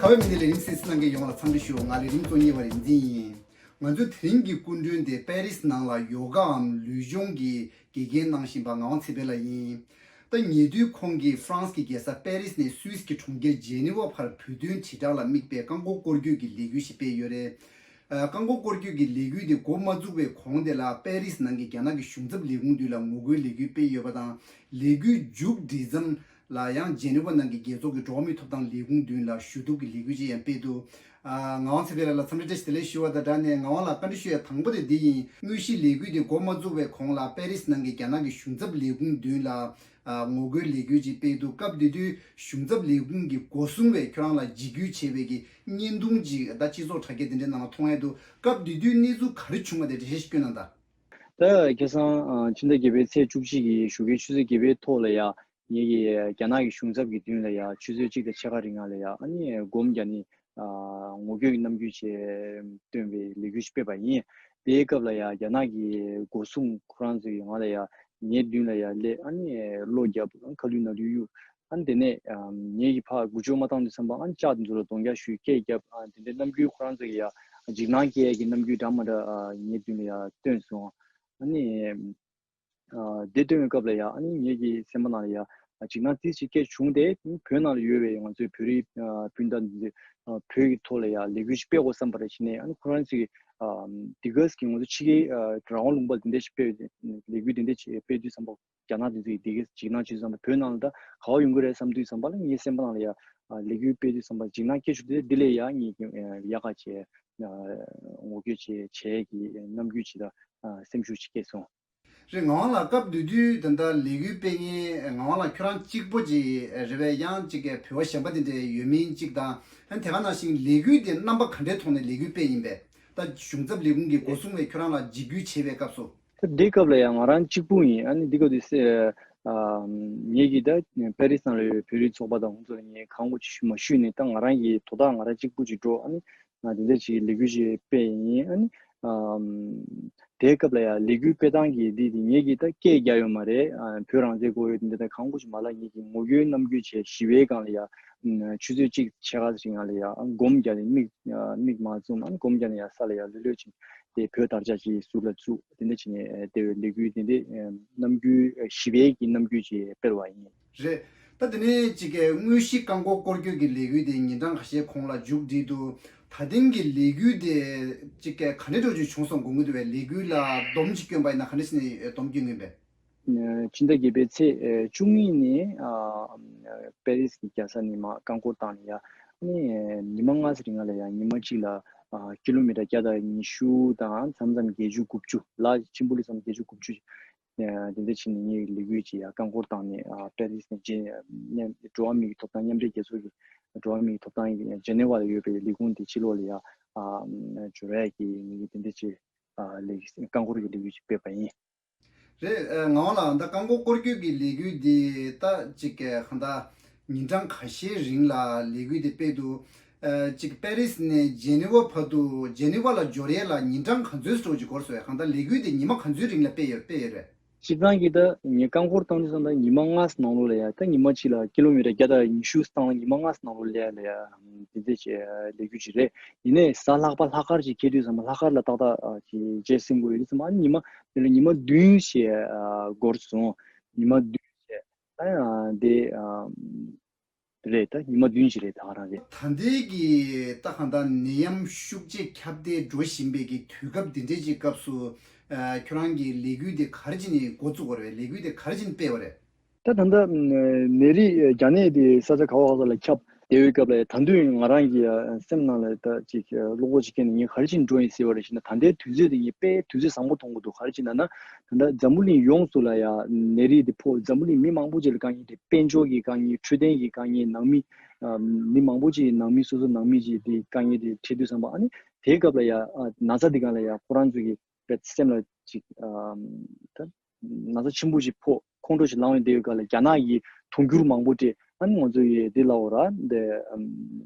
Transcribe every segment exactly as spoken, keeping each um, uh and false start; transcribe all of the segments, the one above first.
བོད་མི་ལས་རིམ་གསན་གཟིགས་གནང་མཁན་ཡོངས་ལ་འཚམས་འདྲི་ཞུ། ང་ལས་རིམ་གཙོ་གཉེར་བ་རིག་འཛིན་ཡིན། ང་ཚོའི་དེ་རིང་གི་སྐུ་མགྲོན་དེ་པེ་རིས་ནང་ལ་ཡོ་གའམ་ལུས་སྦྱོང་གི་དགེ་རྒན་གནང་བཞིན་པ་ངག་དབང་ཚེ་འཕེལ་ལགས་ཡིན། ད་ཉེ་དུས་ཁོང་གིས་ཧྥ་རན་སི་གི་རྒྱལ་ས་པེ་རིས་ནས་སུད་སི་གི་གྲོང་ཁྱེར་ཇེ་ནི་ཝ་བར་བོད་དོན་དྲིལ་བསྒྲགས་ལ་དམིགས་པའི་རྐང་འཁོར་སྐོར་སྐྱོད་ཀྱི་ལས་འགུལ་ཞིག་སྤེལ་ཡོད་རེད། ཨ། རྐང་འཁོར་སྐོར་སྐྱོད་ཀྱི་ལས་འགུལ་དེ་འགོ་མ་བཙུགས་པའི་གོང་དེ་ལ་པེ་རིས་ནང་གི་རྒྱ་ནག་གི་གཞུང་ཚབ་ལས་ཁུངས་མདུན་ལ་ངོ་རྒོལ་ལས་འགུལ་སྤེལ་ཡོད་པ་དང་། ལས་འགུལ་མཇུག་སྒྲིལ་མཚམས་ལ་ཡང་ཇེ་ནི་ཝ་ནང་གི་རྒྱལ་ཚོགས་ཀྱི་འགྲོ་བ་མིའི་ཐོབ་ཐང་ལས་ཁུངས་མདུན་ལ་ཞུ་གཏུག་གི་ལས་འགུལ་ཅིག་ཡང་སྤེལ་འདུག་ཨ། ངག་དབང་ཚེ་འཕེལ་ལགས་ལ་འཚམས་འདྲི་བཀྲ་ཤིས་བདེ་ལེགས་ཞུ་བ་དང་སྦྲགས་ནས། ངག་དབང་ལགས་བཀའ་འདྲི་ཞུ་ཡ་དང་པོ་དེ་འདི་ཡིན། དངོས་གཞིའི་ལས་འགུལ་དེ་འགོ་མ་བཙུགས་པའི་གོང་ལ་པེ་རིས་ནང་གི་རྒྱ་ནག་གི་གཞུང་ཚབ་ལས་ཁུངས་མདུན་ལ། ཨ། ངོ་རྒོལ་ལས་འགུལ་ཅིག་སྤེལ་འདུག་སྐབས་དེ་དུས་གཞུང་ཚབ་ལས་ཁུངས་ཀྱི་སྒོ་སྲུང་བས་ཁྱོད་རང་ལ་འཇིགས་སྐུལ་བྱས་པའི་གི་བརྙན་ཐུང་ཅིག་ད་སྤྱི་ཚོགས་དྲ་རྒྱ་དེ་འདྲའི་ནང་ལ་མཐོང་ཡ་འདུག་སྐབས་དེ་དུས་གནས་ཚུལ་ག་རེ་བྱུང་བ་དེ་འགྲེལ་བཤད་ཅིག་སྐྱོན་གནང་དང་། ད་ཁ་སང་ཨ་ཕྱི་ཟླ་བརྒྱད་པའི་ཚེས་བཅུ་གཅིག་གི་ཞོགས་ཀའི་ཆུ་ཚོད་བརྒྱད་པའི་ཐོག་ལ་ཡ། ངེད་ཀྱིས་རྒྱ་ནག་གི་གཞུང་ཚབ་ཀྱི་མདུན་ལ་ཡ་ཆུ་ཚོད་གཅིག་དང་ཕྱེད་ཀ་རིང་ང་ལ་ཡ། ཨ་ནི་སྒོམ་རྒྱག་ནས་ཨ་ངོ་རྒོལ་གྱི་རྣམ་འགྱུར་བཅས་སྟོན་པའི་ལས་འགུལ་ཞིག་སྤེལ་བ་ཡིན། དེའི་སྐབས་ལ་ཡ་རྒྱ་ནག་གི་སྒོ་སྲུང་ཁོ་རང་ཚོས་ང་ལ་ཡ་ངའི་མདུན་ལ་ཡ་སླེབས། ཨ་ནི་གློ་བརྒྱབ། ཁ་ལུད་ནང་ལུད་གཡུག་ཨ་ནི་དེ་ནས་ཨ་ངེད་ཀྱིས་ཕར་འགུལ་སྐྱོད་མ་བཏང་དུས་ཙམ་པ། ཨ་ནི་ལྕགས་དེ་ཚོ་ལ་རྡོག་རྒྱག་ཞུས། སྐད་བརྒྱབ། ཨ་དེ་འདྲའི་རྣམ་འགྱུར་ཁོ་རང་ཚོ་གིས་ཡ་འཇིགས་སྣང་སྐྱེ་ཡས་ཀྱི་རྣམ་འགྱུར་འདྲ་མི་འདྲ་ཨ་ངའི་མདུན་ལ་ཡ་སྟོན་སོང་། ཨ་ནི་ཨ་དེ་སྟོན་པའི་སྐབས་ལ་ཡ། ཨ་ནི་ངེད་ཀྱི་སེམས་པ་ནང་ལ་ཡ་འཇིགས་སྣང་ཏོག་ཙམ་སྐྱེས་བྱུང་སྟེ། བོད་ནང་ལ་ཡོད་པའི་ང་ཚོའི་བོད་རིགས་ཨ་སྤུན་ཟླ་འདི་ཚོས་ཨ་བོད་ཀྱི་ཐོག་ལ་ཡ་ལས་འགུལ་ཞིག་སྤེལ་དགོས་བསམ་པ་རེད་བྱས་ནས། ཨ་ནི་ཁོ་རང་ཚོས་ཨ་དེ་ག་ཙམ་གྱི་ང་ཚོ་ཕྱི་རྒྱལ་ཨ་རང་དབང་ལུང་པ་དེ་འདྲ་ཞིག་སྤེལ། ལས་འགུལ་དེ་འདྲ་ཞིག་སྤེལ་དུས་ཙམ་པ། རྒྱ་ནག་དེ་ཚོས་དེ་གའི་འཇིགས་སྣང་བྱེད་དུས་ཙམ་པ། བོད་ནང་ལ་ད་ག་པར་ཡོང་གི་རེད་བསམ་དུས་ཙམ་པ་ལ། ངའི་སེམས་པ་ནང་ལ་ཡ་ཨ་ལས་འགུལ་སྤེལ་དུས་ཙམ་པ་འཇིགས་སྣང་སྐྱེ་བྱུང་སྟེ། འདི་ལས་ཡ་ངས་ཀྱི་ཨ་ཡག་ག་བྱས་ཨ་ངོ་རྒོལ་བྱས་བྱས་ཀྱི་རྣམ་འགྱུར་ཅིག་དང་ཨ་སེམས་ཤུགས་ཅིག་སྐྱེས་སོང་། རེད། ངག་དབང་ལགས། སྐབས་དེ་དུས་ད་ལྟ་ལས་འགུལ་སྤེལ་མཁན་ངག་དབང་ལགས་ཁྱོད་རང་གཅིག་པོ་ཅིག་རེད་པས། ཡང་ཅིག་གི་བོད་པ་གཞན་པ་དེ་འདྲ་ཡོད་མིན་གཅིག་དང་། ཨ་ནི་དེ་ག་ནང་བཞིན་ལས་འགུལ་དེ་རྣམ་པ་ག་འདྲའི་ཐོག་ནས་ལས་འགུལ་སྤེལ་ཡིན་པས། ད་གཞུང་ཚབ་ལས་ཁུངས་ཀྱི་སྒོ་སྲུང་བས་ཁྱོད་རང་ལ་འཇིགས་སྐུལ་བྱེད་པའི་སྐབས་སུ། ད་དེ་སྐབས་ལ་ཡང་ང་རང་གཅིག་པུ་ཡིན། ཨ་ནི་འདི་སྐབས་དུས་སེ་ཨ་ངེད་ཀྱིས་ད་པེ་རི་སི་ནང་ལ་ཡོད་བོད་རིགས་ཚོགས་པ་དང་ཁོང་ཚོ་ལ་ངས་གང་དགོས་ཅིག་ཞུ་མ་ཞུས་ནས། ད་ང་རང་གི་དོ་བདག་ང་རང་གཅིག་པུ་ཅིག་འགྲོ། ཨ་ནི་ང་དེ་འདྲ་ཅིག་ལས་འགུལ་ཅིག་སྤེལ་ཡིན། ཨ་ནི་ཨ་དེའི་སྐབས་ལ་ཡང་ལས་འགུལ་སྤེལ་སྟངས་ཀྱི་འདི་དེ་ངེད་ཀྱིས་ད་སྐད་རྒྱག་ཡོད་མ་རེད། ཨ་བོད་རང་བཙན་དགོས་ཡོད་འདི་འདྲ་ད་གང་དགོས་ཅིག་མ་ལབ། ངེད་ཀྱིས་ངོ་རྒོལ་རྣམ་འགྱུར་བྱས། ཞི་བའི་སྒང་ལ་ཡང་ཆུ་ཚོད་གཅིག་ཕྱེད་ཀ་ཅིག་ང་ལ་ཡང་སྒོམ་རྒྱག་ནས་མིག་མིག་མ་བཙུམ། ཨ་ནི་སྒོམ་རྒྱག་ནས་ཡང་ས་ལ་ཡང་ལྷོད་ལྷོད་ཅིག་དེ་བོད་དར་ཆ་ཅིག་ཟུར་ལ་བཙུགས། དེ་འདྲ་བྱས་ནས་དེ་བའི་ལས་འགུལ་དེ་འདྲའི་རྣམ་འགྱུར་ཞི་བའི་གི་རྣམ་འགྱུར་ཅིག་སྤེལ་བ་ཡིན། རེད། ད་དེ་ནས་ཅིག་གི་དངོས་གཞི་རྐང་འཁོར་སྐོར་སྐྱོད་ཀྱི་ལས་འགུལ་དེ་ཉིན་གྲངས་ཁ་ཤས་གོང་ལ་མཇུག་བསྒྲིལ་འདུག་ད་ཐེངས་ཀྱི་ལས་འགུལ་དེ་ཅིག་གི་ག་འདྲ་འདྲ་ཅིག་བྱུང་སོང་། དགོངས་ཀྱི་འདུག་པས། ལས་འགུལ་ལ་སྡོམ་ཅིག་བསྐྱོན་པ་ཡིན་ན་ག་འདྲ་བྱས་ནས་སྡོམ་བསྐྱོན་གྱི་ཡིན་པས། ཕྱི་ཟླ་བརྒྱད་པའི་ཚེས་བཅུ་གཉིས་ནས་ཨ་པེ་རིས་ཀྱི་རྒྱལ་ས་ནས་མར་རྐང་འཁོར་བཏང་ནས་ཡ། ཨ་ནི་ཉི་མ་ལྔ་ཙམ་རིང་ལ་ཡ་ཉི་མ་གཅིག་ལ་ཨ་ཀི་ལོ་མི་ཊར་བརྒྱ་དང་ཉི་ཤུ་དང་མཚམས་མཚམས་བརྒྱད་ཅུ་དགུ་བཅུ། ལ་ཆེན་པོ་ལ་མཚམས་བརྒྱད་ཅུ་དགུ་བཅུ། ཨ་དེ་འདྲ་བྱས་ནས་ངའི་ལས་འགུལ་ཅིག་ཡ་རྐང་འཁོར་བཏང་ནས་ཨ་པེ་རིས་ནས་ཇེ་མཉམ་འགྲོ་བ་མིའི་ཐོབ་ཐང་མཉམ་འབྲེལ་རྒྱལ་ཚོགས་ཀྱི་འགྲོ་བ་མིའི་ཐོབ་ཐང་ཡིན། ཇེ་ནེ་ཝ་ལ་ཡོད་པའི་ལས་ཁུངས་དེ་ཕྱི་ལོགས་ལ་ཡ་ཨ་འབྱོར་ཡ་གི་ངེད་ཀྱིས་དེ་འདྲ་ཅིག་ཨ་ལས་རྐང་འཁོར་གྱི་ལས་འགུལ་ཅིག་སྤེལ་བ་ཡིན། རེད། ཨ་ངག་དབང་ལགས། ད་རྐང་འཁོར་སྐོར་སྐྱོད་ཀྱི་ལས་འགུལ་འདི་ད་ཅིག་ག་ད་ཉིན་གྲངས་ཁ་ཤས་རིང་ལ་ལས་འགུལ་འདི་སྤེལ་འདུག་ཨ་ཅིག་པེ་རིས་ནས་ཇེ་ནི་ཝ་བར་དུ། ཇེ་ནི་ཝ་ལ་འབྱོར་ཡས་ལ་ཉིན་གྲངས་ག་ཚོད་ཙམ་ཅིག་འགོར་སོང་། གང་ལྟར་ལས་འགུལ་འདི་ཉི་མ་ག་ཚོད་རིང་ལ་སྤེལ་ཡོད་སྤེལ་ཡོད་རེད། སྤྱིར་བཏང་གི་ད་ངས་རྐང་འཁོར་བཏང་དུས་ཙམ་པ་ཉི་མ་ལྔ་ཙམ་ནང་ལོགས་ལ་ཡ། ད་ཉི་མ་གཅིག་ལ་ཀི་ལོ་མི་ཊར་བརྒྱ་དང་ཉི་ཤུ་བཏང་ལ་ཉི་མ་ལྔ་ཙམ་ནང་ལོགས་སླེབས་ཡ་ལ་ཡ་དེ་འདྲ་ཅིག་ལས་འགུལ་ཅིག་རེད། ཡིན་ནའི་གཟའ་ལྷག་པ་ལྷག་དཀར་ཅིག་འཁེལ་དུས་ཙམ་པ་ལྷག་དཀར་ལ་ཏག་ཏག་ཨ་ཅིག་རྗེས་ཟིན་དགོས་ཡོད་དུས་ཙམ་པ། ཨ་ནི་ཉི་མ་དེ་ལ་ཉི་མ་བདུན་ཞིག་ཨ་འགོར་སོང་། ཉི་མ་བདུན་ཞིག་ཨ་དེ་ཨ་རེད། ད་ཉི་མ་བདུན་ཞིག་རེད། ད་ག་རང་རེད། ད་ལྟའི་གི་ད་གང་ལྟར་ནད་ཡམས་ཤུགས་ཆེ་ཁྱབ་གདལ་འགྲོ་བཞིན་པའི་གི་དུས་སྐབས་འདི་འདྲའི་ཅིག་སྐབས་སུ། ཨ་ཁྱོད་རང་གི་ལས་འགུལ་དེ་ག་རེ་བྱས་ནས་འགོ་བཙུགས་པ་རེད། ལས་འགུལ་དེ་ག་རེ་བྱས་ནས་སྤེལ་བ་རེད། ད་ད་ལྟ་ནད་རིགས་རྒྱ་ནད་དེ་ས་ཆ་ག་བ་ག་ས་ལ་ཁྱབ་བསྡད་པའི་སྐབས་ལ། ད་དུང་ང་རང་གི་སེམས་ནང་ལ་ད་ཅིག་བློ་ཁོག་ཅིག་སྐྱེས་ནས་ངས་ག་རེ་བྱས་ནས་འགྲོ་ཡིན་ཟེར་བ་རེད་ཞེ་ན། ད་ལྟའི་དུས་ཚོད་དེ་ངས་དཔེ་དུས་ཚོད་བཟང་པོ་མཐོང་གི་འདུག་ག་རེ་བྱས་ན་ན། ད་ལྟ་འཛམ་བུ་གླིང་ཡོངས་སུ་ལ་ཡ་ནད་རིགས་དེ་ཕོག་འཛམ་བུ་གླིང་མི་མང་པོ་ཅིག་ལ་དཀའ་ངལ་དེ། དཔལ་འབྱོར་གྱི་དཀའ་ངལ། འཕྲོད་བསྟེན་གྱི་དཀའ་ངལ། ནང་མི་ཨ་མི་མང་པོ་ཅིག་ནང་མི་སོ་སོ་ནང་མི་ཅིག་དེ་དཀའ་ངལ་དེ་འཕྲད་དུས་ཙམ་པ། ཨ་ནི་དེའི་སྐབས་ལ་ཡ་ཨ་ན་ཚ་དེ་སྒང་ལ་ཡ་ཁོ་རང་ཚོ་གི་དཔེ་སེམས་ལ་ཅིག་ཨ་ད་ན་ཚ་ཆེན་པོ་ཞིག་ཕོག་ཁོང་ཁྲོ་ཞིག་ལངས་ཡོང་བསྡད་ཡོད་སྐབས་ལ། རྒྱ་ནག་གིས་དུང་འགྱུར་མང་པོ་སྤྲད། ཨ་ནི་ང་ཚོ་ཡི་འདི་ལབ་དགོས་རེད། འདི་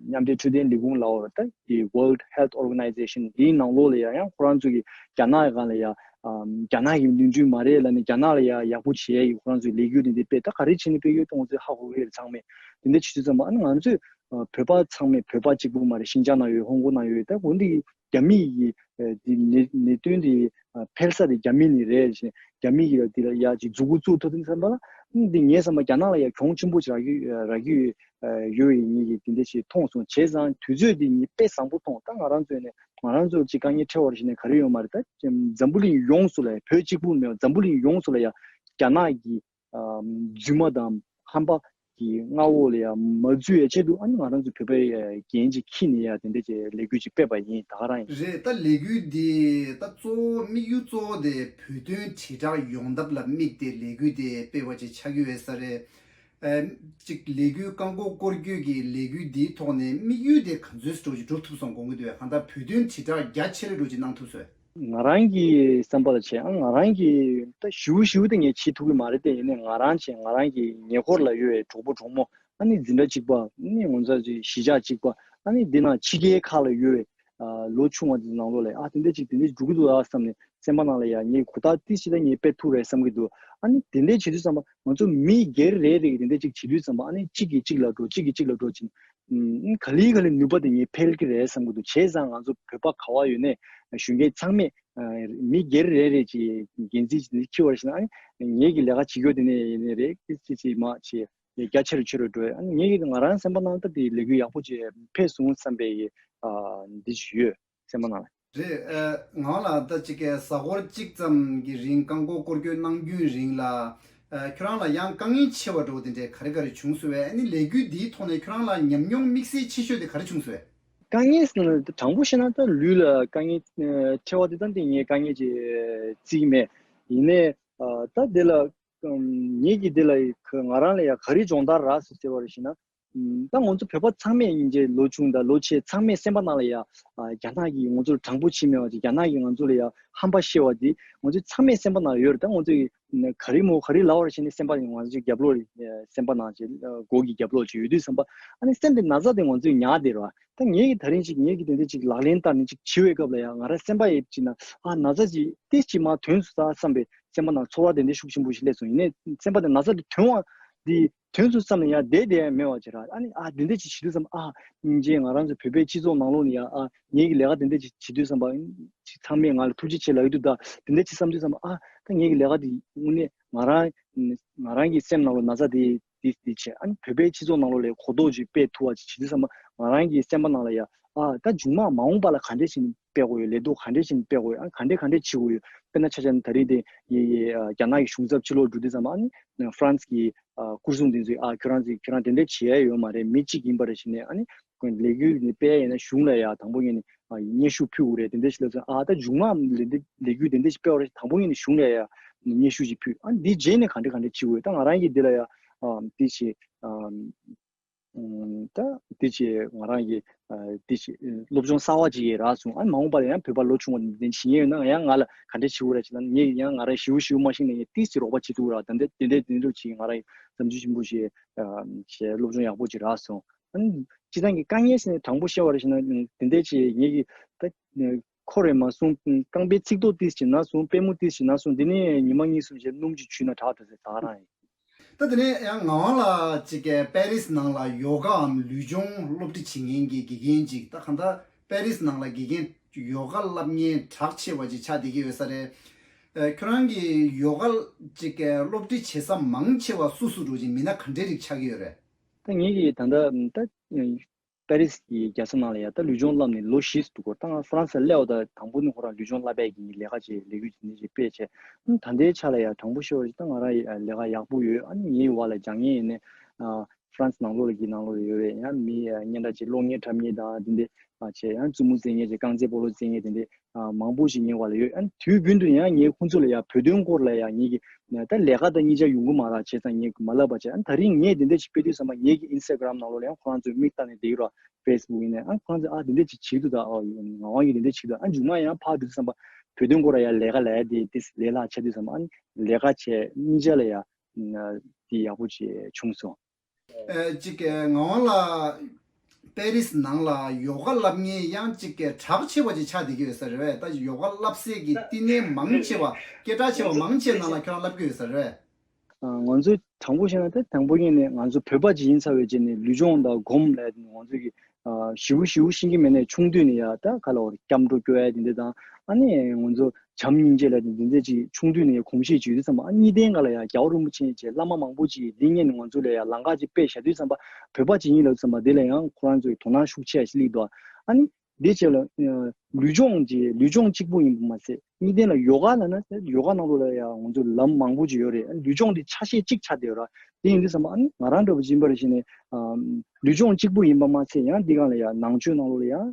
མཉམ་འབྲེལ་འཕྲོད་བསྟེན་ལས་ཁུངས་ལབ་དགོས་རེད། ད་འདི་World Health Organization འདིའི་ནང་ལོགས་ལ་ཡ་ཡང་ཁོ་རང་ཚོ་གིས་རྒྱ་ནག་གི་སྒང་ལ་ཡ་ ཨ་རྒྱ་ནག་གི་མདུན་སྐྱོད་མ་རེད་ལབ་ནས་རྒྱ་ནག་ལ་ཡ་ཡག་པོ་བྱེད་ཡ་ཡི་ཁོ་རང་ཚོའི་ལས་འགུལ་དེ་འདྲ་སྤེལ། ད་ག་རེ་བྱས་ནས་སྤེལ་ཡོད་དེ་ང་ཚོས་ཧ་གོ་གི་རེད། ཚང་མས་དེ་འདྲ་བྱེད་དུས་ཙམ་པ་ཨ་ནི་ང་ཚོས་ཨ་བོད་པ་ཚང་མས་བོད་པ་གཅིག་པུ་མ་རེད། ཤིན་ཅང་ནང་ཡོད། ཧོང་ཀོང་ནང་ཡོད། ད་འོ་འདི་རྒྱ་མི་ཡི་ཨ་འདི་གནད་གནད་དོན་འདི་ཨ་འཕེལ་ས་དེ་རྒྱ་མི་ནས་རེད་ཟེར། རྒྱ་མི་ཡིས་འདི་ལ་ཡ་ཅིག་མཛུབ་གུ་བཙུགས་ཐུབ་དུས་ཙམ་པ་ལ་འདི་ངས་བསམ་པ་རྒྱ་ནག་ལ་ཡ་གྱོང་ཆེན་པོ་ཅིག་རག་གི་རག་གི་ཡོད་ཡིན། ངེད་ཀྱིས་དེ་འདྲ་ཞིག་མཐོང་སོང་། བྱས་ཙང་དུས་ཚོད་འདི་ངས་དཔེ་བཟང་པོ་མཐོང་། ད་ང་རང་ཚོས་ནས་ང་རང་ཚོར་ཅིག་དཀའ་ངལ་འཕྲད་པ་རེད་ཟེར་ནས་ག་རེ་ཡོད་མ་རེད། ད་འཛམ་བུ་གླིང་ཡོངས་སུ་ལ་ཡ་བོད་གཅིག་པུ་མེད་པ་འཛམ་བུ་གླིང་ཡོངས་སུ་ལ་ཡ་རྒྱ་ནག་གི་ཨ་རྫུན་མ་དང་ཧམ་པ་གི་མངའ་འོག་ལ་ཡ་མ་འཛུལ་ཡ་ཆེད་དུ་ཨ་ནི་ང་རང་ཚོ་བོད་པའི་ཨ་འགན་ཅིག་འཁྱེར་ནས་ཡ་དེ་འདྲ་ཅིག་ལས་འགུལ་ཅིག་སྤེལ་བ་ཡིན། ད་ག་རང་ཡིན། རེད། ད་ལས་འགུལ་འདི་ད་གཙོ་བོ་དམིགས་ཡུལ་གཙོ་བོ་དེ་བོད་དོན་དྲིལ་བསྒྲགས་ཡོང་ཐབས་ལ་དམིགས་ཏེ་ལས་འགུལ་དེ་སྤེལ་བ་ཅིག་ཆགས་ཀྱི་ཡོད་ས་རེད། ཨ་ཅིག་ལས་འགུལ་རྐང་འཁོར་སྐོར་སྐྱོད་ཀྱི་ལས་འགུལ་འདིའི་ཐོག་ནས་དམིགས་ཡུལ་དེ་ག་ཚོད་འགྲོ་ཅིག་འགྲུབ་ཐུབ་སོང་དགོངས་ཀྱི་འདུག་གས། གང་ལྟར་བོད་དོན་དྲིལ་བསྒྲགས་རྒྱ་ཆེ་རུ་འགྲོ་ཅིག་གནང་ཐུབ་སོང་། ང་རང་གི་བསམ་པ་ལ་བྱས་ཨ་ང་རང་གི་ད་ཞིའུ་ཞིའུ་དེ་ངས་བྱེད་ཐུབ་ཀྱི་མ་རེད་དེ། ཡིན་ནའི་ང་རང་བྱས་ང་རང་གི་ཉེ་འཁོར་ལ་ཡོད་པའི་གྲོགས་པོ་གྲོགས་མོ་ཨ་ནི་འཛིན་གྲྭ་གཅིག་པ་ཨ་ནི་ངོ་ཚ་གཞིས་ཆགས་གཅིག་པ་ཨ་ནི་འདི་ནང་ཕྱི་རྒྱལ་ཁག་ལ་ཡོད་པའི་ལོ་ཆུང་བ་འདི་ནང་ལོགས་ལ་ཨ་དེ་འདྲ་ཅིག་དེ་འདྲ་འགྲོ་གི་འདུག་ཨ་བསམ་ནས་སེམས་པ་ནང་ལ་ཡ་ངས་གོ་རྟོགས་ཏི་ཞིག་ད་ངས་སྤེལ་ཐུབ་རེད་བསམ་གྱི་འདུག་ཨ་ནི་དེ་འདྲ་བྱེད་དུས་ཙམ་པ་ང་ཚོ་མི་སྒེར་རེ་རེ་གིས་དེ་འདྲ་ཅིག་བྱེད་དུས་ཙམ་པ་ཨ་ནི་གཅིག་གིས་གཅིག་ལ་འགྲོ་གཅིག་གིས་གཅིག་ལ་འགྲོ་ཅིང་ཨ་ག་ལེ་ག་ལེ་ནུས་པ་དེ་ངས་འཕེལ་གྱི་རེད་བསམ་གྱི་འདུག་བྱས་ཙང་ང་ཚོ་བོད་པ་ག་པར་ཡོད་ནའི་གཞོན་སྐྱེས་ཚང་མས་ཨ་མི་སྒེར་རེ་རེ་ཅིག་འགན་འཛིན་ཅིག་འཁྱེར་བ་ཞིག་ན་ཨ་ནི་ངེད་ཀྱི་ལས་ཀ་བྱེད་རྒྱུ་དེ་ནས་ཡིན་ནའི་རེད། ཅི་ཅི་ཅི་མ་བྱེད་རྒྱ་ཆེ་རུ་ཆེ་རུ་འགྲོ་ཡ། ཨ་ནི་ངེད་ཀྱི་ང་རང་སེམས་པ་ནང་ད་དེ་ལས་འགུལ་ཡག་པོ་ཅིག་འཕེལ་སོང་བསམ་པའི་ཨ་འདི་ཅིག་ཡོད་སེམས་པ་ནང་ལ། རེད། ཨ་ང་ལ་ད་ཅིག་གི་གཟའ་འཁོར་གཅིག་ཙམ་གྱི་རིང་རྐང་འཁོར་སྐོར་སྐྱོད་གནང་རྒྱུའི་རིང་ལ་ཨ་ཁྱོད་རང་ལ་ཡང་དཀའ་ངལ་ཆེ་བ་འདྲ་བོ་དེ་འདྲས་ག་རེ་ག་རེ་བྱུང་སོང་བས། ཨ་ནི་ལས་འགུལ་འདིའི་ཐོག་ནས་ཁྱོད་རང་ལ་ཉམས་མྱོང་དམིགས་བསལ་ཆེ་ཤོས་དེ་ག་རེ་བྱུང་སོང་བས། དཀའ་ངལ་ཟེར་ན་དྲང་པོ་བཤད་ན་ད་ལུས་ལ་དཀའ་ངལ་ཨ་ཆེ་བ་དེ་ད་འདི་ངས་དཀའ་ངལ་ཅིག་བརྩི་གི་མེད། ཡིན་ནའི་ཨ་ད་འདི་ལ་ཨམ་ངེད་ཀྱིས་འདི་ལ་ང་རང་ལ་ཡང་ག་རེ་སྦྱོང་བརྡར་རག་སོང་ཟེར་བ་རེད་ཞེ་ན། ཨམ་ད་ང་ཚོ་བོད་པ་ཚང་མས་ཡིན་གཅིག་ལོ་ཆུང་དང་ལོ་ཆེ་ཚང་མས་སེམས་པ་ནང་ལ་ཡ་ཨ་རྒྱ་ནག་གིས་ང་ཚོར་དྲང་པོ་བྱེད་མེད་པ་ཅིག་རྒྱ་ནག་གིས་ང་ཚོ་ལ་ཡ་ཧམ་པ་བཤད་པ་འདི་ང་ཚོ་ཚང་མས་སེམས་པ་ནང་ཡོད་རེད། ད་ང་ཚོ་གི་ག་རེ་མོ་ག་རེ་ལབ་པ་རེད་ཞེ་ན་སེམས་པ་ནང་ང་ཚོ་རྒྱབ་ལོགས་ལ་སེམས་པ་ནང་ཅིག་མགོ་གི་རྒྱབ་ལོགས་ཅིག་ཡོད་དུས་ཙམ་པ་ཨ་ནི་སེམས་པའི་ན་ཚ་དེ་ང་ཚོས་ཉར་བསྡད་རེད་བ། ད་ངེད་ཀྱིས་ད་རིང་ཅིག་ངེད་ཀྱིས་དེ་འདྲ་ཅིག་ལག་ལེན་བསྟར་ནས་ཅིག་བྱེད་པའི་སྐབས་ལ་ཡང་ང་རང་སེམས་པ་ཡིབ་ཅིག་ན་ཨ་ན་ཚ་ཅིག་ཏིས་ཅིག་མར་ཐོན་སོང་ས་བསམ་པའི་སེམས་པ་ནང་ཚོར་བ་དེ་འདྲ་ཤུགས་ཆེན་པོ་ཞིག་སླེབས་སོང་། ཡིན་ནའི་སེམས་པ་དེ་ན་ཚ་དེ་ཐོན་བ་འདི་ཐོན་སོང་བསམ་ནས་ཡང་བསྡད་བསྡད་ཡ་མེད་པ་ཅིག་ར། ཨ་ནི་ཨ་དེ་འདྲ་ཅིག་བྱེད་དུས་ཙམ་ཨ་སྙིང་རྗེ། ང་རང་ཚོ་བོད་པའི་སྤྱི་ཚོགས་ནང་ལོགས་ནས་ཡང་ཨ་ངེད་ཀྱི་ལས་ཀ་དེ་འདྲ་ཅིག་བྱེད་དུས་ཙམ་པ་ཅིག་ཚང་མས་ང་ལ་ཐུགས་རྗེ་ཆེ་ལབ་ཀྱི་འདུག་ད་དེ་འདྲ་ཅིག་བསམ་དུས་ཙམ་ཨ་ད་ངེད་ཀྱི་ལས་ཀ་དེ་དངོས་གནས་ང་རང་ང་རང་གི་སེམས་ནང་ལ་ན་ཚ་དེ་དེ་དེ་བྱས། ཨ་ནི་བོད་པའི་སྤྱི་ཚོགས་ནང་ལོགས་ལ་གོ་རྟོགས་ཅིག་སྤེལ་ཐུབ་པ་ཅིག་བྱེད་དུས་ཙམ་པ་ང་རང་གི་སེམས་པ་ནང་ལ་ཡ་ཨ་ད་མཇུག་མ་མ་འོངས་པ་ལ་ག་འདྲས་ཞིག་སྤེལ་དགོས་ཡོད། ལས་ཐོག་ག་འདྲས་ཞིག་སྤེལ་དགོས་ཡོད། ཨ་ག་འདྲས་ག་འདྲས་བྱེད་དགོས་ཡོད། དཔེར་ན་ཆ་བཞག་ན་ད་རེས་དེ་ཡི་ཡི་ཨ་རྒྱ་ནག་གི་གཞུང་ཚབ་ཕྱི་ལོགས་འགྲོ་དུས་ཙམ་པ་ཨ་ནི་ཧྥ་རན་སི་གི་ཨ་སྐོར་སྲུང་དེ་ཚོས་ཨ་ཁྱོད་རང་ཚོས་ཁྱོད་རང་དེ་འདྲས་བྱེད་ཡ་ཡོད་མ་རེད། མི་གཅིག་ཡིན་པ་རེད་ཞེས་ནས་ཨ་ནི་ཁོས་ལས་འགུལ་ནི་སྤེལ་ཡ་ཡིན་ན་གཞུང་ལ་ཡ་དང་པོ་ངས་ནི་ཨ་སྙན་ཞུ་ཕུལ་དགོས་རེད། དེ་འདྲས་ཞིག་ལབ་སོང་། ཨ་ད་མཇུག་མ་ལས་འདི་ལས་འགུལ་དེ་འདྲས་ཞིག་སྤེལ་བ་རེད། དང་པོ་ངས་ནི་གཞུང་ལ་ཡ་སྙན་ཞུ་ཞིག་ཕུལ། ཨ་འདི་རྗེས་ནས་ག་འདྲས་ག་འདྲས་བྱེད་དགོས་ཡོད། ད་ང་རང་གིས་འདི་ལ་ཡ་ཨ་འདི་བྱེད་ཨ་ཨ་ད་འདི་བྱེད་ང་རང་གིས་ཨ་འདི་བྱེད་སློབ་སྦྱོང་གསར་བ་ཅིག་ཡིན་རག་སོང་། ཨ་མ་འོངས་པ་ལ་ཡང་བོད་པ་ལོ་ཆུང་བ་འདི་འདྲས་བྱེད་ཉེན་ཡོད་ན་ཡང་ང་ལ་ག་འདྲས་བྱེད་དགོས་རེད་ཅེ་ན་ངས་ཡང་ང་རང་ཞིའུ་ཞིའུ་མ་ཤེས་ནས་ངས་ཏིས་ཅིག་རོགས་པ་བྱེད་ཐུབ་ར། ད་འདི་འདི་འདྲས་འདི་འདྲས་ཅིག་ང་རང་བསམ་ཚུལ་ཆེན་པོ་ཞིག་ཨ་བྱས་སློབ་སྦྱོང་ཡག་པོ་ཅིག་རག་སོང་། ཨ་ནི་སྤྱིར་བཏང་གི་དཀའ་ངལ་ཟེར་ནས་དྲང་པོ་བཤད་པ་རེད་ཞེ་ན་དེ་འདྲས་ཅིག་ངེད་ཀྱིས་ད་ཁོ་རེ་མ་སོང་རྐང་པའི་ཚིགས་ཐོ་ཏིས་ཅིག་ན་སོང་། པུས་མོ་ཏིས་ཅིག་ན་སོང་། དེ་ནས་ཉི་མ་གཉིས་གསུམ་བྱས་སྣུམ་ཅིག་བྱུགས་ན་དྲག་འགྲོ་ཟེར་ད་ག་རང་ཡིན། ད་དེ་ནས་ཡང་ངག་དབང་ལགས་ཅིག་གིས་པེ་རིས་ནང་ལ་ཡོ་གའམ་ལུས་སྦྱོང་སློབ་ཁྲིད་བྱེད་མཁན་གྱི་དགེ་རྒན་ཅིག་ད་གང་ལྟར་པེ་རིས་ནང་ལ་དགེ་རྒན་ཡོ་ག་བསླབ་མཁན་གྲགས་ཆེ་བ་ཅིག་ཆགས་བསྡད་ཀྱི་ཡོད་ས་རེད། ཨ་ཁྱོད་རང་གིས་ཡོ་ག་ཅིག་གི་སློབ་ཁྲིད་བྱེད་ས་མང་ཆེ་བ་སུ་སུ་འགྲོ་ཅིག་མི་སྣ་ག་འདྲའི་རིགས་ཆགས་ཀྱི་ཡོད་རེད། ད་ངེད་ཀྱིས་ད་ལྟ་ད་པེ་རིས་ཀྱི་རྒྱལ་ས་ནང་ལ་ཡ་ད་ལུས་སྦྱོང་བསླབས་ནས་ལོ་བཞི་ཙམ་འགྲོ་གི་རེད། ད་ང་ཧྥ་རན་སི་ལ་སླེབས་པ་དང་དང་པོ་ནས་ཁོ་རང་ལུས་སྦྱོང་བསླབ་པའི་གི་ལས་ཀ་ཅིག་ལས་འགུལ་ཅིག་འདི་ཅིག་སྤེལ་བྱས། ཨ་ནི་ད་ལྟའི་ཆ་ལ་ཡ་དྲང་པོ་ཤོད་པ་ཅིག་ད་ང་རང་ཡི་ལས་ཀ་ཡག་པོ་ཡོད། ཨ་ནི་ངའི་འོག་ལ་སྦྱང་མཁན་ཡིན་ནའི་ཨ་ཧྥ་རན་སི་ནང་ལོགས་ལ་གི་ནང་ལོགས་ལ་ཡོད་པའི་ཡང་མི་ཨ་སྙན་གྲགས་ཅིག་གློག་བརྙན་འཁྲབ་མཁན་དང་དེ་འདྲ་ཨ་བྱས། ཡང་རྩེད་མོ་རྩེ་མཁན་ཅིག་རྐང་རྩེད་སྤོ་ལོ་རྩེ་མཁན་དེ་འདྲ་ཨ་མང་པོ་ཞིག་ངའི་འོག་ལ་ཡོད། ཨ་ནི་དུས་རྒྱུན་དུ་ཡང་ངས་ཁོང་ཚོ་ལ་ཡ་བོད་དོན་སྐོར་ལ་ཡ་ངེད་ཀྱི་ད་ལས་ཀ་དང་གཉིས་ཆ་ཡོང་གི་མ་རེད། བྱས་ཙང་ངས་མ་ལབ་པ་བྱས། ཨ་ནི་ད་རིང་ངས་དེ་འདྲ་ཞིག་སྤེལ་དུས་ཙམ་པ་ངེད་ཀྱི་ཨིན་སི་ཊ་གྷ་རམ་ནང་ལོགས་ལ་ཡང་ཁོ་རང་ཚོས་མིག་ལྟ་ནས་བསྡད་ཀྱི་རེད། ཕེ་སི་བུག་ཡིན་ནའི། ཨ་ཁོ་རང་ཚོས་ཨ་དེ་འདྲ་ཅིག་བྱེད་ཀྱི་འདུག་ད་ཨ་ངག་དབང་གིས་དེ་འདྲ་བྱེད་ཀྱི་འདུག་ཨ་མཇུག་མ་ཡང་ཕར་འགྲོ་དུས་ཙམ་པ་བོད་དོན་སྐོར་ལ་ཡང་ལས་ཀ་ལས་དེ་དེ་ལས་སླ་ཆགས་དུས་ཙམ་པ་ཨ་ནི་ལས་ཀ་བྱས་གཉིས་ཆ་ལ་ཡང་དེ་ཡག་པོ་ཅིག་བྱུང་སོང་། ཨ་གཅིག་ངག་དབང་ལགས། པེ་རིས་ནང་ལ་ཡོ་ག་བསླབ་མཁན་ཡང་གཅིག་གི་གྲགས་ཆེ་བ་ཅིག་ཆགས་བསྡད་ཀྱི་ཡོད་ས་རེད་པས། ད་ཡོ་ག་བསླབ་སའི་གི་བསྟི་གནས་མང་ཆེ་བ། སྐད་གྲགས་ཆེ་བ་མང་ཆེ་ནང་ལ་ཁྱོད་རང་བསླབ་ཀྱི་ཡོད་ས་རེད་པས། ང་ཚོ་དྲང་པོ་བཤད་ན་ད་དང་པོ་ཉིད་ནས་ང་ཚོ་བོད་པ་ཅིག་ཡིན་ཚར་བའི་རྗེས་ནས་ལུས་སྦྱོང་དང་སྒོམ་ལབ་ང་ཚོ་གི་ཞེ་པོ་ཞེ་པོ་ཤེས་ཀྱི་མེད་ནས། ཆུང་དུས་ནས་ཡ་ད་ག་ལ་བར་སྐྱབས་འགྲོ་སྐྱོར་ཡ་དེ་འདྲ་དང་། ཨ་ནི་ང་ཚོ་བྱམས་སྙིང་རྗེ་ལབ་དེ་འདི་འདྲ་ཅིག་ཆུང་དུས་ནས་གོམས་གཤིས་ཅིག་ཡོད་དུས་ཙམ་པ། ཨ་གཉིས་ལྡན་ག་ལ་ཡ་རྒྱལ་བ་རིན་པོ་ཆེ་བཅས་བླ་མ་མང་པོ་ཅིག་འདི་སྔོན་ནས་ང་ཚོ་ལ་ཡ་ལམ་ཁ་ཅིག་སྤེལ་བཞག་དུས་ཙམ་པ། བོད་པ་ཅིག་ཡིན་ལབ་ཙམ་པ་འདི་ལ་ཡང་ཁོ་རང་ཚོའི་དོ་སྣང་ཤུགས་ཆེ་ཞིག་སླེབས་འདུག་ཨ་ནི་འདི་བྱས་ལ་ལུས་སྦྱོང་ཅིག་ལུས་སྦྱོང་གཅིག་པུ་ཡིན་པ་མ་ཟད། གཉིས་ལྡན་ལ་ཡོ་ག་ལབ་ན་ཡོ་ག་ནང་ལོགས་ལ་ཡང་ང་ཚོ་ལམ་མང་པོ་ཅིག་ཡོད་རེད། ལུས་སྦྱོང་འདི་ཆ་ཤས་གཅིག་ཆགས་བསྡད་ཡོད་ར། དེ་ཡིན་དུས་ཙམ་པ་ཨ་ནི་ང་རང་འདྲ་པོ་ཅིག་ཡིན་པར་བྱས་ནས་ལུས་སྦྱོང་གཅིག་པུ་ཡིན་པ་མ་ཟད། ཡང་འདི་སྒང་ལ་ཡང་ནང་ཆོས་ནང་ལོགས་ལ་ཡང་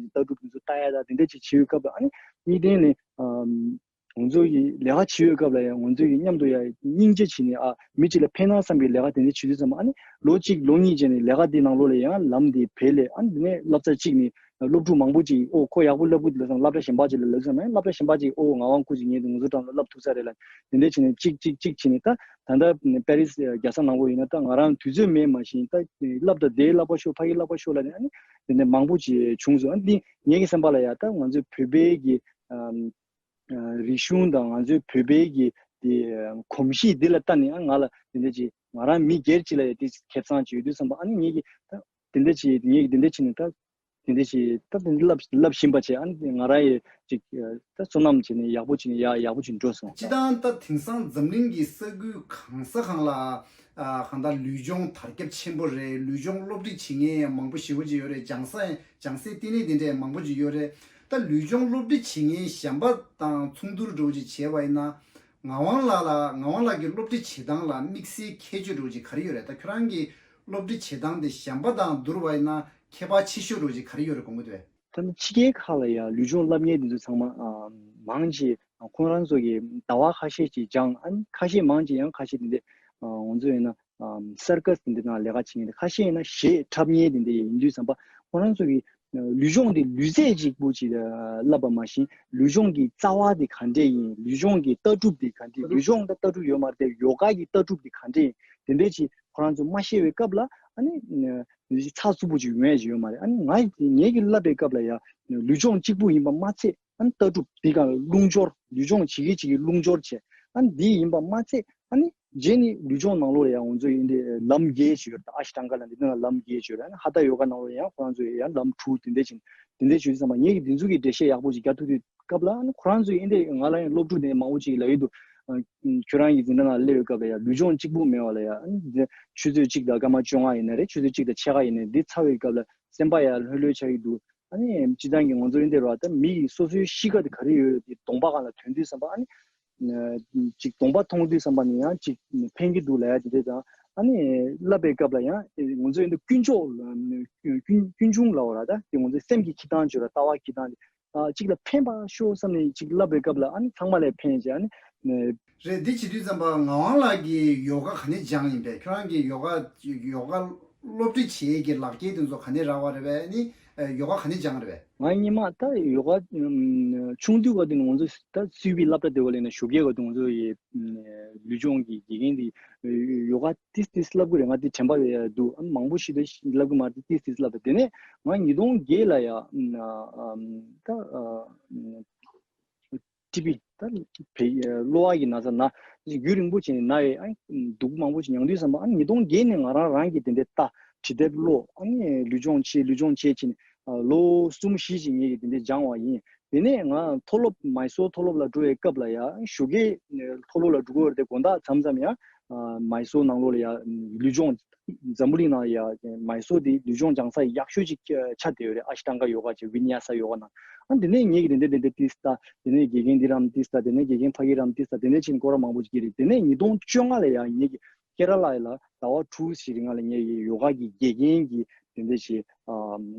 ལྟ་གྲུབ་འདི་ཚོ་ལྟ་ཡ་དང་དེ་འདྲ་ཅིག་བྱེད་ཡོད་སྐབས་ལ། ཨ་ནི་གཉིས་ལྡན་ནས་ང་ཚོ་ཡི་ལས་ཀ་བྱེད་ཡོད་སྐབས་ལ་ཡང་ང་ཚོ་ཡི་མཉམ་དུ་ཡང་སྙིང་རྗེ་བྱས་ནས། ཨ་མི་གཅིག་ལ་ཕན་ན་བསམ་པའི་ལས་ཀ་དེ་འདྲ་བྱེད་དུས་ཙམ་པ། ཨ་ནི་ལོ་གཅིག་ལོ་གཉིས་རྗེས་ནས་ལས་ཀ་དེ་ནང་ལོགས་ལ་ཡང་ལམ་དེ་བེད་ལས། ཨ་ནི་དེ་ནས་སློབ་ཚར་གཅིག་ནས་སློབ་ཕྲུག་མང་པོ་ཅིག་ཨོ་ཁོ་ཡག་པོ་བསླབ་ཀྱི་འདུག་ལབ་ཙང་། སློབ་གྲྭ་གཞན་པ་ཅིག་ལ་ལབ་ཙང་། སློབ་གྲྭ་གཞན་པ་ཅིག་ཨོ་ང་དབང་ཁོ་ཅིག་ཉན་འདུག་ང་ཚོ་འགྲམ་ལ་བསླབ་ཐུབ་ས་རེད་ལབ། དེ་འདྲ་བྱས་ནས་གཅིག་གཅིག་གཅིག་བྱས་ནས། ད་ད་ལྟ་པེ་རིས་རྒྱལ་ས་ནང་ལོགས་ཡིན་ན་ད་ང་རང་དུས་ཚོད་མེད་མ་གཞི། ད་བསླབ་དང་དེའི་བསླབ་པ་ཤོག་ཕ་གིའི་བསླབ་པ་ཤོག་ལབ་ནས། ཨ་ནི་དེ་འདྲ་མང་པོ་ཅིག་བྱུང་སོང་། ཨ་ནི་འདི་ངེད་ཀྱི་སེམས་པ་ལ་ཡ་ད་ང་ཚོའི་བོད་པའི་གི་རིག་གཞུང་དང་ང་ཚོའི་བོད་པའི་གི་དེ་གོམས་གཤིས་འདི་ལ་ལྟ་ནས། ཨ་ང་ལ་དེ་འདྲ་ཅིག་ང་རང་མི་སྒེར་ཅིག་ལ་ཡ་དེ་ཁེ་བཟང་ཅིག་ཡོད་དུས་ཙམ་པ། ཨ་ནི་ངེད་ཀྱི་ད་དེ་འདྲ་ཅིག་ངེད་ཀྱི་དེ་འདྲ་བྱས་ནས་ད་དེ་འདྲ་ཅིག་ད་དེ་འདྲ་བསླབ་བསླབ་བཞིན་པ་བྱས། ཨ་ནི་ང་རང་ཡི་ཅིག་ད་བསོད་ནམས་བྱས་ནས་ཡག་པོ་བྱས་ནས་ཡག་ཡག་པོ་ཅིག་འགྲོ་སོང་། སྤྱིར་བཏང་ད་དེང་སང་འཛམ་གླིང་གི་ས་ཁུལ་གང་ས་གང་ལ་ཨ་གང་ལྟར་ལུས་སྦྱོང་དར་ཁྱབ་ཆེན་པོ་རེད། ལུས་སྦྱོང་སློབ་ཁྲིད་བྱེད་མཁན་ཡང་མང་པོ་ཞེ་པོ་ཅིག་ཡོད་རེད། སྦྱང་ས་སྦྱང་སའི་ལྟེ་གནས་དེ་འདྲ་ཡང་མང་པོ་ཅིག་ཡོད་རེད། ད་ལུས་སྦྱོང་སློབ་ཁྲིད་བྱེད་མཁན་གཞན་པ་དང་མཚུངས་བསྡུར་འདྲ་བོ་ཅིག་བྱས་པ་ཡིན་ན། ངག་དབང་ལགས་ལ་ངག་དབང་ལགས་ཀྱི་སློབ་ཁྲིད་བྱེད་སྟངས་ལ་དམིགས་བསལ་ཁྱད་ཆོས་འདྲ་བོ་ཅིག་ག་རེ་ཡོད་རེད། ད་ཁྱོད་རང་གི་སློབ་ཁྲིད་བྱེད་སྟངས་དེ་གཞན་པ་དང་བསྡུར་བ་ཡིན་ན་ཁྱད་པར་ཆེ་ཤོས་འདྲ་བོ་ཅིག་ག་རེ་ཡོད་རེད་དགོངས་ཀྱི་འདུག་གས། ད་ནི་ཕྱི་རྒྱལ་ཁག་ལ་ཡང་ལུས་སྦྱོང་བསླབ་མཁན་དེ་ཚོ་ཚང་མ་ཨ་མང་ཆེ་ཁོང་རང་ཚོ་གི་ཟླ་བ་ཁ་ཤས་ཅིག་སྦྱང་། ཨ་ནི་ཁ་ཤས་མང་ཆེ་ཡང་ཁ་ཤས་དེ་འདྲ་ཨ་ང་ཚོ་ཡིན་ན་ཨམ་སར་ཀ་སི་དེ་འདྲའི་ནང་ལས་ཀ་བྱེད་མཁན་དེ། ཁ་ཤས་ཡིན་ན་གཞས་འཁྲབ་མཁན་དེ་འདྲ་ཡིན་དུས་ཙམ་པ། ཁོ་རང་ཚོ་གི་ལུས་སྦྱོང་དེ་ལུས་རྩལ་གཅིག་པུ་ཅིག་བསླབ་པ་མ་གཞི། ལུས་སྦྱོང་གི་རྩ་བ་དེ་ག་འདྲས་ཡིན། ལུས་སྦྱོང་གི་ལྟ་གྲུབ་དེ་ག་འདྲས། ལུས་སྦྱོང་དང་ལྟ་གྲུབ་ཡོད་མ་རེད་དེ། ཡོ་ག་གི་ལྟ་གྲུབ་དེ་ག་འདྲས་ཡིན། དེ་འདྲས་ཅིག་ཁོ་རང་ཚོ་མ་ཤེས་པའི་སྐབས་ལ། ཨ་ནི་ཚགས་ཚུད་པོ་ཅིག་ཡོང་ཡ་ཅིག་ཡོད་མ་རེད། ཨ་ནི་ང་ངེད་ཀྱིས་བསླབ་པའི་སྐབས་ལ་ཡ་ལུས་སྦྱོང་གཅིག་པུ་ཡིན་པ་མ་ཚད། ཨ་ནི་ལྟ་གྲུབ་འདི་གང་ལ་རླུང་སྦྱོར། ལུས་སྦྱོང་བྱེད་ཀྱི་བྱེད་ཀྱི་རླུང་སྦྱོར་བྱས། ཨ་ནི་འདི་ཡིན་པ་མ་ཚད། ཨ་ནི་རྗེས་ནི་ལུས་སྦྱོང་ནང་ལོགས་ལ་ཡང་ང་ཚོ་ཡིན་ཏེ་ལམ་བརྒྱད་ཅིག་ཡོད་རེད། ཨ་ཤི་ཏང་ཀ་ལ་འདི་ནང་ལམ་བརྒྱད་ཅིག་ཡོད་རེད། ཨ་ནི་ཧ་ཏ་ཡོ་ག་ནང་ལོགས་ལ་ཡང་ཁོ་རང་ཚོ་ཡང་ལམ་དྲུག་དེ་འདྲ་ཅིག་དེ་འདྲ་ཅིག་ཡོད་དུས་ཙམ་པ། ངེད་ཀྱིས་འདི་ཚོ་གི་འགྲེལ་བཤད་ཡག་པོ་ཅིག་རྒྱག་ཐུབ་དུས་སྐབས་ལ། ཨ་ནི་ཁོ་རང་ཚོ་ཡིན་ཏེ་ང་ལ་ཡང་སློབ་ཕྲུག་དེ་མང་པོ་ཅིག་ལབ་ཡོད་འདུག་ཨ་ཁྱོད་རང་གི་འཛིན་གྲྭ་ནང་སླེབས་པའི་སྐབས་ལ་ཡང་ལུས་སྦྱོང་གཅིག་པུ་མེད་པ་ལ་ཡང་། ཨ་ནི་འདི་ཆུ་ཚོད་གཅིག་དང་སྐར་མ་བཅོ་ལྔ་ཡིན་ན་རེད། ཆུ་ཚོད་གཅིག་དང་ཕྱེད་ཀ་ཡིན་ན། འདི་ཚར་བའི་སྐབས་ལ་སེམས་པ་ཡང་ལྷོད་ལྷོད་ཆགས་ཀྱི་འདུག་ཨ་ནི་སྤྱིར་བཏང་གི་ང་ཚོ་ཡིན་ཏེ་ར་ད་མི་ཡི་སོ་སོའི་གཤིས་ཀ་དེ་ག་རེ་ཡོད་དེ་གདོང་པ་སྒང་ལ་ཐོན་དུས་ཙམ་པ། ཨ་ནི་ཅིག་གདོང་པ་མཐོང་དུས་ཙམ་པ་ནི་ཡང་ཅིག་ཕན་གྱི་འདུག་ལབ་ཡ་དེ་འདྲ་དང་། ཨ་ནི་བསླབ་པའི་སྐབས་ལ་ཡང་ང་ཚོ་ཡིན་ཏེ་ཀུན་སྤྱོད་ཀུན་ཀུན་འབྱུང་ལབ་པ་ར། ད་དེ་ང་ཚོའི་སེམས་ཀྱི་འཁྱེར་སྟངས་བརྗོད་ར། ལྟ་བ་འཁྱེར་སྟངས་དེ་ཨ་གཅིག་ལ་ཕན་པ་ཤོག་བསམ་ནས་ཅིག་བསླབ་པའི་སྐབས་ལ། ཨ་ནི་ཚང་མ་ལ་ཕན་བྱས། ཨ་ནི་རེད། འདི་བྱེད་དུས་ཙམ་པ་ངག་དབང་ལགས་ཀྱིས་ཡོ་ག་ག་ནས་སྦྱངས་ཡིན་པས། ཁྱོད་རང་གིས་ཡོ་ག་ཡོ་ག་སློབ་ཁྲིད་བྱེད་ཀྱི་ལག་འཁྱེར་དེ་ཚོ་ག་ནས་རག་པ་རེད་པས། ཨ་ནི་ཡོ་ག་ག་ནས་སྦྱངས་རེད་པས། ང་སྔོན་མ་ད་ཡོ་ག་ཆུང་དུས་སྐབས་དེ་ང་ཚོ་ད་སུས་པའི་སློབ་གྲྭ་དེ་བ་ལས་ན་ཞོགས་ཀས་སྐབས་དེ་ང་ཚོ་ཡི་ལུས་སྦྱོང་གི་དགེ་རྒན་དེ་ཡོ་ག་ཏིས་ཏིས་བསླབ་ཀྱི་རེད། ང་དེ་དྲན་པ་ཡོད་འདུག་ཨ་མང་པོ་ཞིག་ད་བསླབ་ཀྱི་མ་རེད། ཏིས་ཏིས་བསླབ་པ། དེ་ནས་ང་ཉིས་སྟོང་བརྒྱད་ལ་ཡ་ད་ཊི་བི་ད་བེ་གློ་བ་གི་ན་ཚ་ན་རྒྱུན་རིང་པོ་བྱས་ནས་ན་ཡོད། ཨ་སྡུག་མང་པོ་ཞིག་མྱངས་དུས་ཙམ་པ། ཨ་ཉིས་སྟོང་བརྒྱད་ནས་ང་རང་རང་གིས་དེ་འདྲའི་ལྟ་འབྲི་དེབ་ཀློག་ཨ་ནི་ལུས་སྦྱོང་བྱེད་ལུས་སྦྱོང་བྱེད་བྱས་ནས་ལོ་གསུམ་བཞི་ཞིག་ངེད་ཀྱིས་དེ་འདྲའི་སྦྱངས་པ་ཡིན། དེ་ནས་ང་མཐོ་སློབ་མའི་སོར་མཐོ་སློབ་ལ་འགྲོ་བའི་སྐབས་ལ་ཡ་ཞོགས་ཀས་མཐོ་སློབ་ལ་འགྲོ་གི་ཡོད་རེད་དེ། དགོང་དག་མཚམས་མཚམས་ཡང་མའི་སོར་ནང་ལོགས་ལ་ཡ་ལུས་སྦྱོང་འཛམ་བུ་གླིང་ནང་ཡ་མའི་སོར་དེ་ལུས་སྦྱོང་སྦྱང་ས་ཡག་ཤོས་ཅིག་ཆགས་བསྡད་ཡོད་རེད། ཨ་ཤི་ཏང་ཀ་ཡོ་ག་བྱས། བི་ནི་ཡ་ས་ཡོ་ག་ནང་། ཨ་དེ་ནས་ངེད་ཀྱིས་དེ་འདྲ་དེ་འདྲ་ཏིས་ལྟ། དེ་ནས་དགེ་རྒན་འདི་རམ་ཏིས་ལྟ། དེ་ནས་དགེ་རྒན་ཕ་གི་རམ་ཏིས་ལྟ། དེ་ནས་ཕྱིན་སྐོར་ར་མང་པོ་ཅིག་གི་རེད། དེ་ནས་ཉིས་སྟོང་བཅོ་ལྔ་ལ་ཡང་ངེད་ཀྱི་ཀེ་ར་ལ་ལ་ཟླ་བ་དྲུག་ཞིག་རིང་ལ་ངེད་ཀྱི་ཡོ་ག་གི་དགེ་རྒན་གྱི་དེ་འདྲ་ཞིག་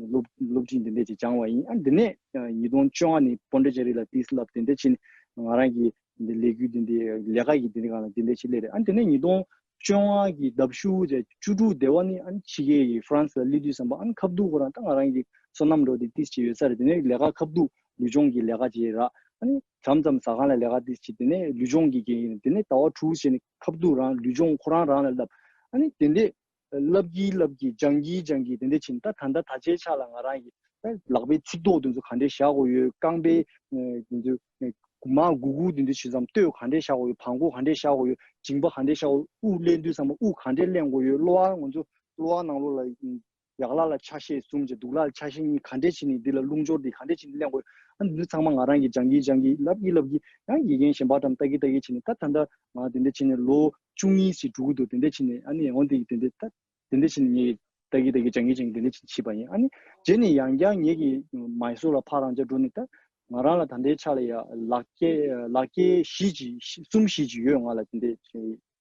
སློབ་སློབ་ཁྲིད་དེ་འདྲ་ཞིག་སྦྱངས་པ་ཡིན། ཨ་དེ་ནས་ཉིས་སྟོང་བཅོ་ལྔ་ནས་པོན་ཌི་ཅེ་རི་ལ་ཏིས་བསླབ། དེ་འདྲ་ཕྱིན་ང་རང་གི་འདི་ལས་འགུལ་འདི་འདི་ལས་ཀ་གི་འདི་འདི་སྒང་ལ་འདི་འདྲ་ཞིག་སླེབས་རེད། ཨ་དེ་ནས་ཉིས་སྟོང་བཅོ་ལྔ་གི་ལྡབ་ཤུ་བྱས་བཅུ་དྲུག་དེ་བ་ནི་ཨ་ནི་ཕྱི་རྒྱལ་གྱི་ཧྥ་རན་སི་ལ་སླེབས་དུས་ཙམ་པ། ཨ་ནི་ཁ་ཐུག་ཁོ་རང་ད་ང་རང་གི་བསོད་ནམས་འགྲོ་དེ་ཏིས་ཅིག་ཡོད་ས་རེད། དེ་ནས་ལས་ཀ་ཁ་ཐུག་ལུས་སྦྱོང་གི་ལས་ཀ་ཅིག་རག་ཨ་ནི་མཚམས་མཚམས་ཟ་ཁང་ལ་ལས་ཀ་ཏིས་ཅིག་དེ་ནས་ལུས་སྦྱོང་གི་གི་ཡིན། དེ་ནས་ཟླ་བ་དྲུག་བྱས་ནས་ཁ་ཐུག་རང་ལུས་སྦྱོང་ཁོ་རང་རང་ལ་བསླབ། ཨ་ནི་དེ་འདྲས་ བསླབ་ཀྱིན་བསླབ་ཀྱིན་སྦྱང་གིན་སྦྱང་གིན་དེ་འདྲ་བྱས་ནས། ད་ད་ལྟ་ད་ཆའི་ཆ་ལ་ང་རང་གིས་ད་ལག་པའི་ཚིགས་ཐོག་དེ་ཚོ་ག་འདྲས་བཞག་དགོས་ཡོད། རྐང་པའི་ཨ་དེ་ཚོ་ཨ་མར་སྒུར་སྒུར་དེ་འདྲ་བྱེད་མཚམས་སྟོད་ག་འདྲས་བཞག་དགོས་ཡོད། བྲང་ཁོག་ག་འདྲས་བཞག་དགོས་ཡོད། མཇིང་པ་ག་འདྲས་བཞག་དགོས། དབུགས་ལེན་དུས་ཙམ་པ་དབུགས་ག་འདྲས་ལེན་དགོས་ཡོད། གློ་བ་ང་ཚོ་གློ་བ་ནང་ལོགས་ལ་ཨ་ཡག་ལག་ལ་ཆ་ཤས་གསུམ་བྱས། སྡུག་ལག་ལ་ཆ་ཤས་གཉིས། ག་འདྲས་བྱས་ནས་འདི་ལ་རླུང་སྦྱོར་འདི་ག་འདྲས་བྱས་ནས་ལེན་དགོས། ཨ་འདི་ཚང་མ་ང་རང་གིས་སྦྱང་གིན་སྦྱང་གིན་བསླབ་ཀྱིན་བསླབ་ཀྱིན། ཡང་དགེ་རྒན་གཞན་པ་འགྲམ་ལྟ་གིན་ལྟ་གིན་བྱས་ནས། ད་ད་ལྟ་ང་དེ་འདྲ་བྱས་ནས་ལོ་བཅུ་གཉིས་ཙམ་འགྲོ་གི་འདུག་དེ་འདྲ་བྱས་ནས་ཨ་ནི་འོ་འདི་དེ་འདྲ་ད་དེ་འདྲ་བྱས་ནས་ངས་ལྟ་གིན་ལྟ་གིན་སྦྱང་གིན་སྦྱང་གིན་དེ་འདྲ་བྱས་ནས་བྱས་པ་ཡིན། ཨ་ནི་རྗེས་ནས་ཡང་བསྐྱར་ངེད་ཀྱིས་མའི་སོར་ལ་ཕར་རང་འཇགས་འགྲོ་ནས། ད་ང་རང་ལ་ད་ལྟའི་ཆ་ལ་ཡ་ལག་སྐྱེས་ལག་སྐྱེས་བཞི་ཅིག་གསུམ་བཞི་ཅིག་ཡོད། ང་ལ་དེ་འདྲ་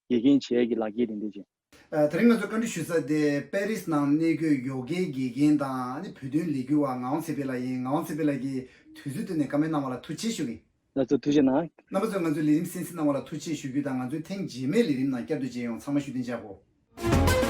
དགེ་རྒན་བྱེད་ཡས་ཀྱི་ལག་འཁྱེར་དེ་འདྲ་ཅིག་ཨ། དེ་རིང་ང་ཚོ་བཀའ་འདྲི་ཞུ་ས་དེ་པེ་རིས་ནང་གནས་འཁོད་ཡོ་གའི་དགེ་རྒན་དང་ཨ་ནི་བོད་དོན་ལས་འགུལ་བ་ངག་དབང་ཚེ་འཕེལ་ལགས་ཡིན། ངག་དབང་ཚེ་འཕེལ་ལགས་ཀྱིས་དུས་ཚོད་བཏོན་ནས་བཀའ་མོལ་གནང་བ་ལ་ཐུགས་རྗེ་ཆེ་ཞུ་གི་ཡིན། ལགས་སོ། ཐུགས་རྗེ་གནང་། རྣམ་པ་ཚོས་ང་ཚོའི་ལས་རིམ་གསན་གཟིགས་གནང་བ་ལ་ཐུགས་རྗེ་ཆེ་ཞུ་རྒྱུ་དང་། ང་ཚོའི་ཐེངས་རྗེས་མའི་ལས་རིམ་ནང་བསྐྱར་དུ་མཇལ་ཡོང་། ཚང་མ་བཞུགས་གདན་འཇགས་དགོས།